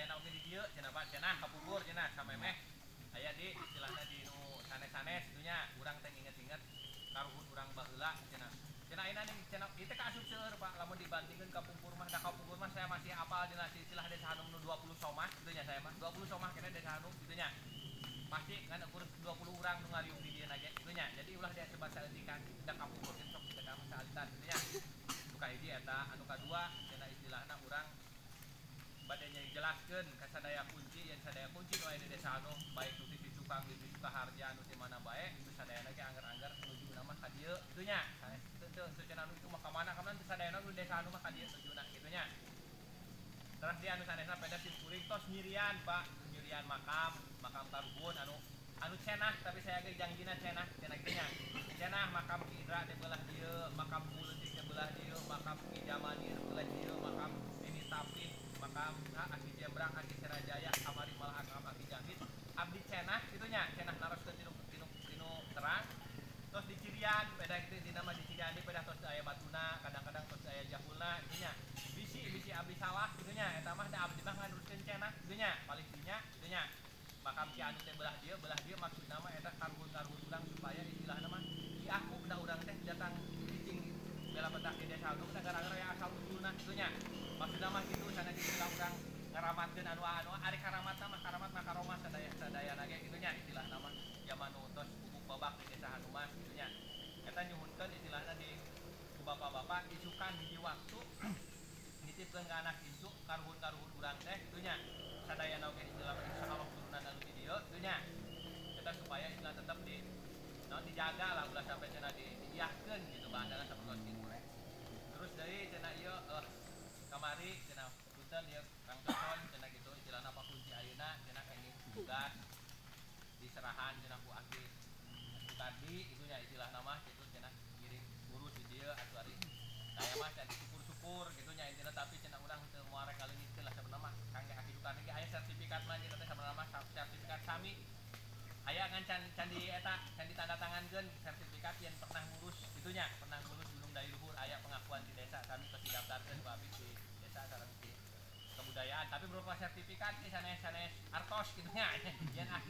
Sadayana oge di dieu cenah, Pak, cenah kapungkur cenah samemeh aya di istilahna di nu sanes-sanes kitu nya. Urang teh nginget-inget karuhun urang baheula cenah. Cenah ayeuna nih cenah ieu teh kaasup seueur, Pak, lamun dibandingkeun kapungkur mah. Da kapungkur mah saya masih apal dina silsilah Desa Hanum nu 20 somah kitu nya. Saya mah 20 somah keneh Desa Hanum kitu nya. Pasti kan ukur 20 urang nu ngariung di dieu ge kitu nya. Jadi ulah dia coba saeutikan da kapungkur ge sok kita mah saalitan kitu nya. Nu kahiji eta, anu kadua cenah istilahna urang bade jelaskeun ka sadaya kunci, yang sadaya kunci nu aya di Desa Hanum, baik nu ti Cukang, di Sukaharja, nu ti mana bae itu, sadayana ge angger-angger nujuna mah ka dieu kitu nya. Sanes teu teu teu cenah nu itu mah ka mana ka mana teu, sadayana nu Desa Hanum mah ka dieu tujuna kitu nya. Terus di anu sanesna peda sim kuring tos nyirian, Pak, nyirian makam makam karuhun anu anu cenah, tapi saya ge jangjina cenah cenah kitu nya. Cenah makam Ki Indra teh belah dieu, makam Kuleutik teh belah dieu, makam Ki Jamanir belah dieu, makam ini Tapih, makam Aki Jembrang, Aki Serajaya, kamari malah makam Aki Jangkit. Abdi cenah kitu nya, cenah naroskeun tinu tinu tinu terang. Terus di cirian beda gitu di nama di cirian di beda tos aya batuna, kadang-kadang tos aya jahulna kitu nya. Bisi bisi abdi salah kitu nya, eta mah da abdi mah nganuruskeun cenah kitu nya, paling dinya kitu nya. Makam Ki anu teh belah dieu, maksudna mah eta karuhun-karuhun urang supaya istilahna mah diaku da urang teh datang cicing bela betah di Desa Hanum teh gara-gara aya asal usulna kitu nya. Maksudna mah kitu, sanes istilah urang ngaramatkeun anu anu ari karamatna mah karamat mah karomah sadaya sadayana ge kitu nya, istilahna mah zaman nu tos bubuk babak di Desa Hanum mah kitu nya. Eta nyuhunkeun istilahna di ku bapak-bapak isukan hiji waktu nitipkeun ka anak incu karuhun-karuhun urang teh kitu nya. Sadayana oge istilah insyaallah turunan anu di dieu kitu nya. Eta supaya istilah tetep di naon dijaga lah, ulah sampai cenah di diiahkeun gitu, bahasana sapertos kitu. Terus deui cenah ieu kamari cenah punten ieu Kang Coson cenah gitu, istilahna Pak Kunci ayeuna cenah kenging tugas diserahan cenah ku Aki Sutardi itu nya, istilahna mah kitu cenah ngiring ngurus di dieu atuh. Ari saya mah cenah syukur-syukur gitu nya intina, tapi cenah urang teu moal rek ngaleungitkeun lah. Sabenerna mah kangge Aki Sutardi ge aya sertifikat mah kita teh, sabenerna mah sertifikat sami aya, ngan can can di eta can ditandatangankeun sertifikat yang pernah ngurus kitu nya, pernah ngurus Gunung Dai Luhur. Aya pengakuan di desa sami, tos didaftarkeun ku abdi di desa sareng di kebudayaan, tapi berupa sertifikat sih, sanes sanes artos kitu nya yang akhir.